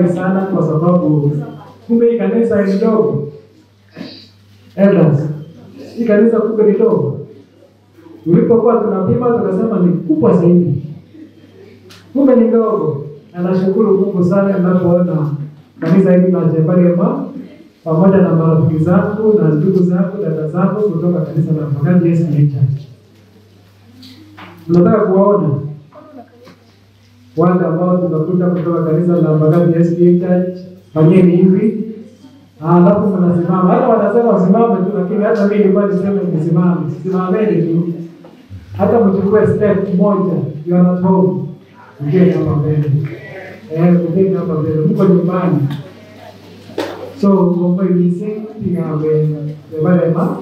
Sana kwa sababu kumbe hii kanisa ni ndogo. Elders, hii kanisa kumbe ni ndogo. Tulipokuwa tunapima tukasema ni kubwa zaidi, kumbe ni ndogo. Na nashukuru Mungu sana ninapoona kanisa hili la Chebarema pamoja na marafiki zangu na ndugu zangu, dada zangu kutoka kanisa la Mbagathi SDA Church. Tunataka kuwaona wale ambao tunakuta kutoka kanisa la Mbagathi SDA Church, fanyeni hivi. Alafu mnasimama. Hata wanasema usimame tu, lakini hata mimi nilikuwa niseme nisimame. Simameni tu. Hata mchukue step moja, you are at home. Mgeni hapa mbele. Mgeni hapa mbele. Mko nyumbani. So, ngombe missing tingabe Chebarema.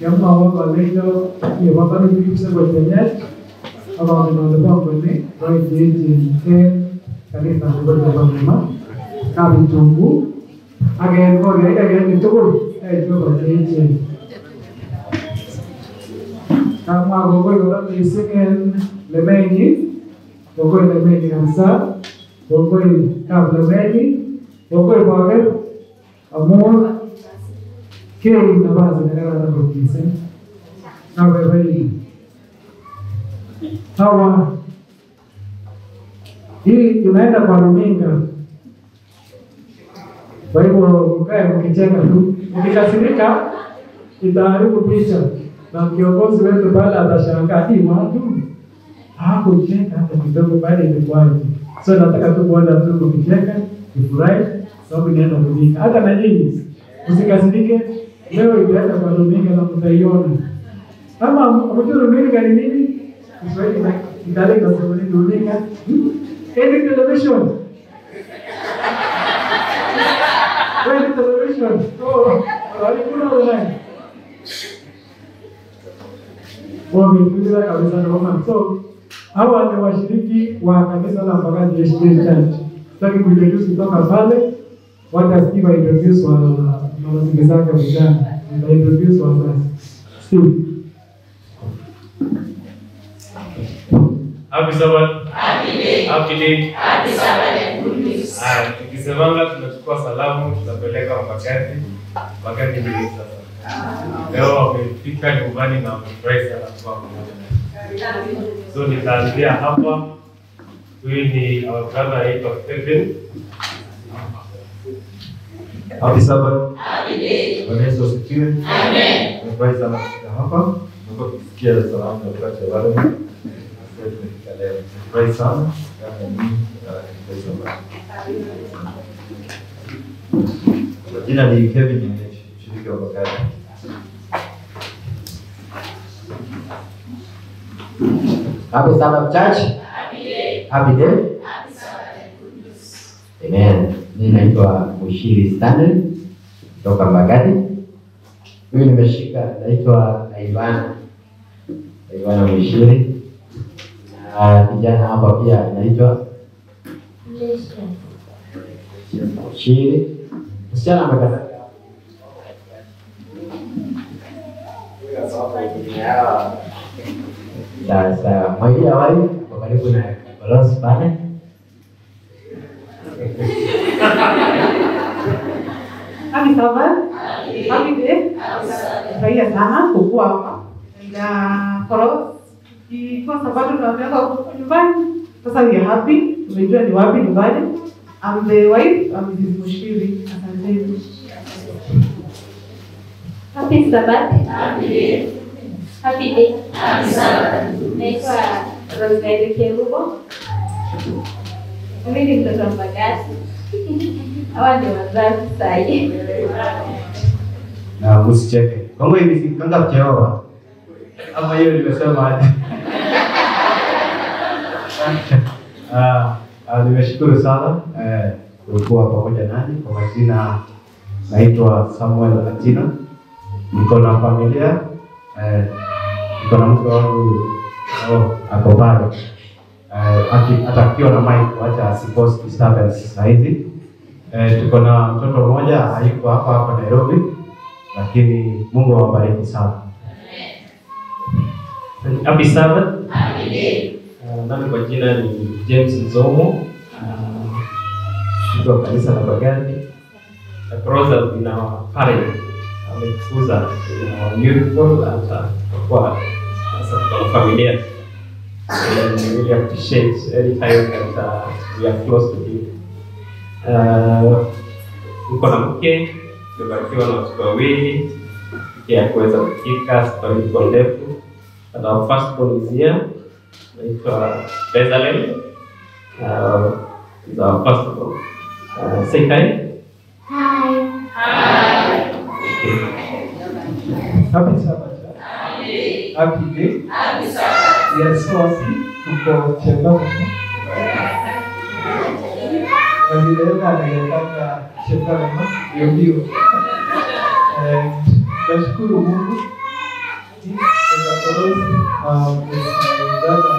Kama wao walejo ni wabani bibisa kwa Kenya. Aba wanaona kwa ni right je kanisa la Chebarema. Kabitungu. Again, go again, tugul. Jogo jeje. Kama gogo kora missing en Lemenyi. Gogo Lemenyi kanisa. Gogo kab Lemenyi. Gogo bager amor ke nafasi nekararan kot missing. Abaibaitu. Hawa hii tunaenda kwa runinga. Kwa hivyo mkae mkicheka tu, mkikasirika itaharibu picha na kiongozi wetu pale atashangaa, hii watu hawakucheka hata kidogo, pale ilikuwaje? So nataka tu kuona tu mkicheka, kifurahi, sababu inaenda runinga. Hata na nyinyi msikasirike, leo itaenda kwa runinga na mtaiona. Kama mjui runinga ni nini? Kiswahili na Italia inasema nini runinga? Any television. Where television? Oh, walikuna online. Wametuliza kabisa na mama. So, hawa ni washiriki wa kanisa la Mbagathi SDA Church. Sitaki kuintroduce kutoka pale, wacha Steve introduce wa marafiki zake vijana. Nita introduce wa sasa. Steve. Happy Sabbath. Happy day. Happy day. Happy Sabbath and good news. Tukisemanga tunachukua salamu tunapeleka Mbagathi. Mbagathi ndio sasa. Leo wamefika nyumbani na wamefurahi sana kuwa pamoja. So nitaanzia hapa. Huyu ni our brother anaitwa Stephen. Happy Sabbath. Happy day. Bwana Yesu asifiwe. Amen. Tumefurahi sana kufika hapa. Tumekuwa tukisikia salamu za kutoka Chebarema. Tumefika leo. Tumefurahi sana. Jina ni Kevin Nyechi, mshiriki wa Mbagathi. Happy Sabbath Church. Happy day. Happy day. Happy Sabbath and good news. Amen. Mimi naitwa Mushiri Stanley kutoka Mbagathi. Huyu nimeshika naitwa Ivana. Ivana Mushiri. Na kijana hapa pia anaitwa Mushiri. Msichana amekata. Sasa mwili awali kwa karibu na balozi pale. Happy Sabbath. Happy day. Furahia sana kukua hapa. Na for us, kwa sababu tunataka huko nyumbani. Sasa we are happy. Tumejua ni wapi nyumbani. I'm the wife, I'm Mrs. Mushiri. Asante. Happy Sabbath. Happy day. Happy day. Happy Sabbath. Naitwa Rosemary Kerubo. Mimi ni mtoto wa Mbagathi. Hawa ndio wazazi sahi. Na msicheke. Kongo hivi si kanga Jehova. Ama hiyo nimesema aje? Nimeshukuru sana kuwa pamoja nanyi. Kwa majina naitwa Samuel Atina. Niko na familia, niko na mke wangu ako pale. Atakiwa na mic, wacha asikose disturbance sasa hivi. Tuko na mtoto mmoja hayuko hapa hapa Nairobi, lakini Mungu awabariki sana. Happy Sabbath. Happy day. Nami kwa jina ni James Nzomo. Mshiriki wa kanisa la Mbagathi. The Cross has been our parent. Ametukuza in our youthful and kwa sasa tuko familia. And we really appreciate any time that we are close to him. Niko na mke, tumebarikiwa na watoto wawili, mke hakuweza kufika, safari ilikuwa ndefu. But our first born is here, naitwa Bezalel. Is our first born. Say hi. Hi. Hi. Happy Sabbath. Happy day. Happy Sabbath. We are so happy tuko Chebama. Na vile analetanga Chebama ndio ndio. Nashukuru Mungu. As my brother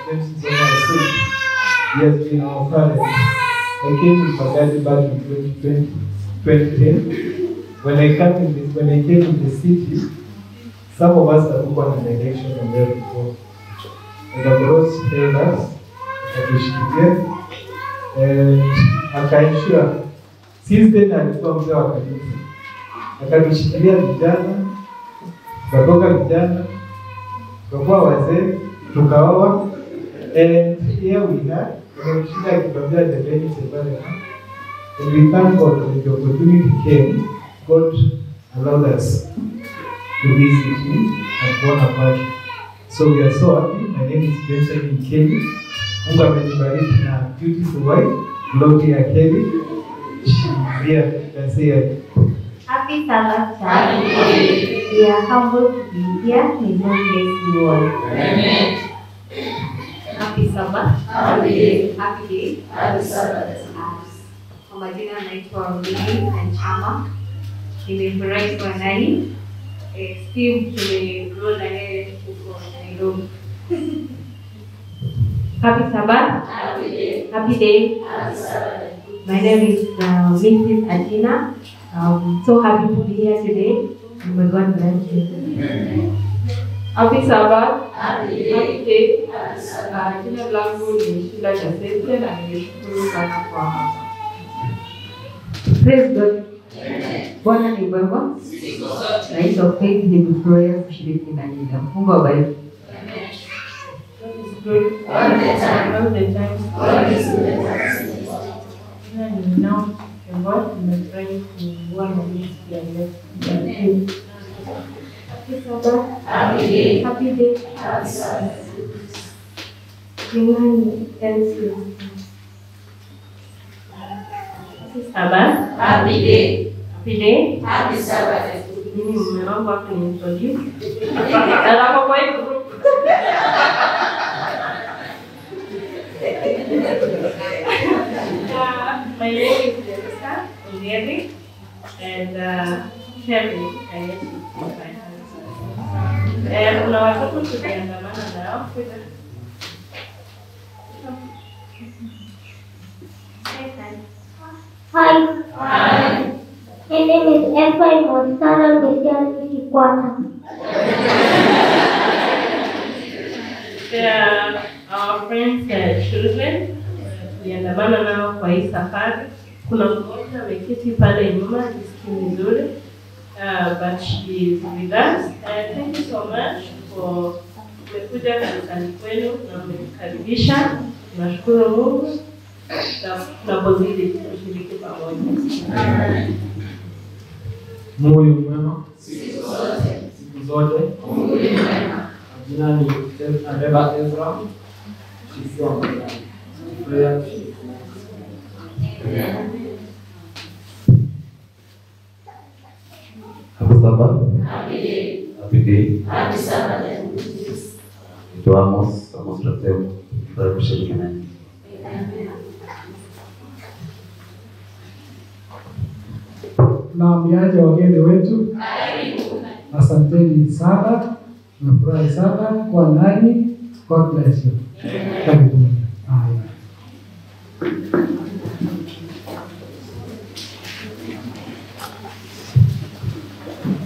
James Zoma said, he has been our parent. I came in Mbagathi back in 2010. When I came in the city, some of us hatukuwa na direction on where to go. And the Bros held us, akatushikilia, and akaensure. Since then alikuwa mzee wa kanisa. Akatushikilia vijana, tukatoka vijana, tukakuwa wazee, tukaoa, and here we are. Tumemshinda akituambia jameni Chebale. And we thank God when the opportunity came, God allowed us to visit him and kuona kwake. So we are so happy. My name is Benjamin Kelly. Mungu amenibariki na beautiful wife, Gloria Kelly. She's here. You can say hi. Happy Sabbath, Church. We are humbled to be here. May God bless you all. Amen. Happy Sabbath. Happy day. Happy day. Happy Sabbath. Kwa majina naitwa Lily Anchama. Nimefurahi kuwa nanyi. Steve tumegrow na yeye huko Nairobi. Happy Sabbath. Happy day. Happy day. Happy Sabbath. My name is Mrs. Atina. So happy to be here today. May God bless you. Happy Sabbath. Happy day. Happy day. Happy Sabbath. Jina langu ni Sheila Jasente na nimeshukuru sana kwa hapa. Praise God. Amen. Bwana ni mwema. Siku zote. Naitwa Faith, nimefurahia kushiriki nanyi. Mungu awabariki. Amen. God is good. All the time. All the time. God is good. Jina ni Naomi Kemboi, nimefurahi kuwa na nyinyi siku ya leo. Amen. Happy Sabbath. Happy day. Happy day. Happy Sabbath. Jina ni Elsie. Happy Sabbath. Happy day. Happy day. Happy Sabbath. Mimi mume wangu akiniintroduce. Alafu kwa hiyo group. My name is Jessica Ongeri and Kelly Kayeshi is my husband. Kuna watoto tuliandamana nao. Hi. Hi. My name is Ephraim Mosara Mesiani Kikwata. They are our friends' children. Tuliandamana nao kwa hii safari. Kuna mmoja ameketi pale nyuma, jisikii vizuri, but she is with us. Thank you so much for mmekuja kanisani kwenu na mmetukaribisha. Tunashukuru Mungu tunapozidi kushiriki pamoja. Mungu ni mwema Siku zote. siku zote. Mungu ni mwema. Jina ni Areba Ezra. Mshiriki wa Mbagathi. Tumefurahia kushiriki nanyi. Happy Sabbath. Happy day. Happy day. Happy Sabbath. Naitwa Amos, Amos Rateu. Furahi kushiriki nanyi. Naambiaje wageni wetu? Karibu. Asanteni sana, nafurahi sana kuwa nanyi. God bless you. Karibuni. Haya.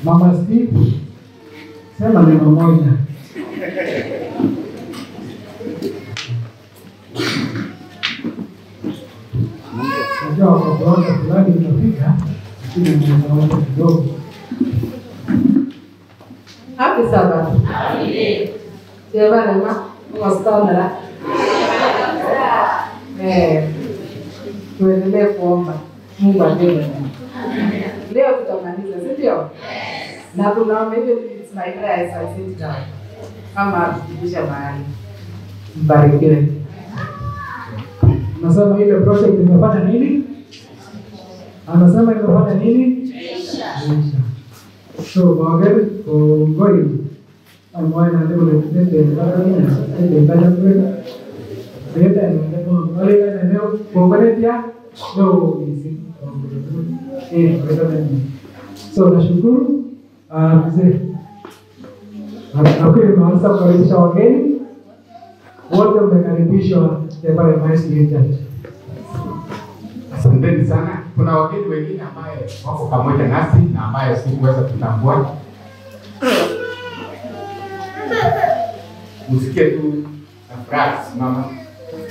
Mama Steve, sema neno moja. Unajua wakati wake fulani utafika, lakini mnaona kidogo. Happy Sabbath. Happy day. Tuendelee kuomba Mungu atende mema. Leo tutamaliza, si ndio? Na tunaomba hivyo, it's my prayer as I sit down. Kama tufikisha mahali. Mbarikiwe. Anasema ile project imefanya nini? Anasema imefanya nini? Imeisha. So bagel kongoi ambaye na leo ndio so nashukuru mzee. Nafikiri nimeanza kukaribisha wageni wote, mmekaribishwa pale Maisha Church. Asanteni sana. Kuna wageni wengine ambaye wako pamoja nasi na ambaye sikuweza kutambua. Msikie tu na furaha simama.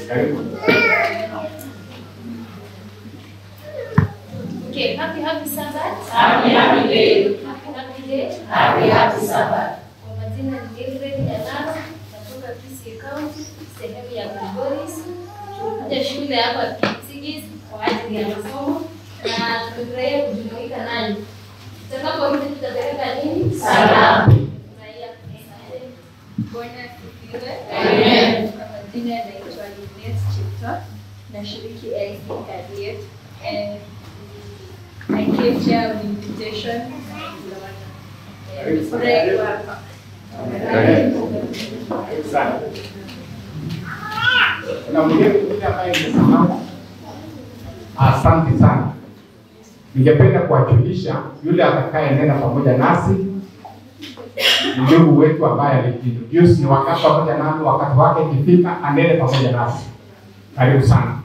Karibu. Okay, happy happy Sabbath. Happy happy day. Happy happy day. Happy happy Sabbath. Kwa majina ni Mildred Nyanaro, natoka Kisii County, sehemu ya Kilgoris. Tulikuja shule hapa Kipsigis kwa ajili ya masomo na tumefurahia kujumuika nanyi. Tutakaporudi tutapeleka nini? Salamu. Furahia. Bwana asifiwe. Amen. Kwa majina naitwa Linet Chipto, nashiriki AIC Kariet. And I came here with invitation. Nimefurahi kuwa hapa. Karibu sana. Kuna mgeni mwingine ambaye nimesahau. Asante sana. Ningependa kuwajulisha yule atakayenena pamoja nasi ndugu wetu ambaye aliintroduce ni wakati pamoja nami, wakati wake ikifika anene pamoja nasi. Karibu sana.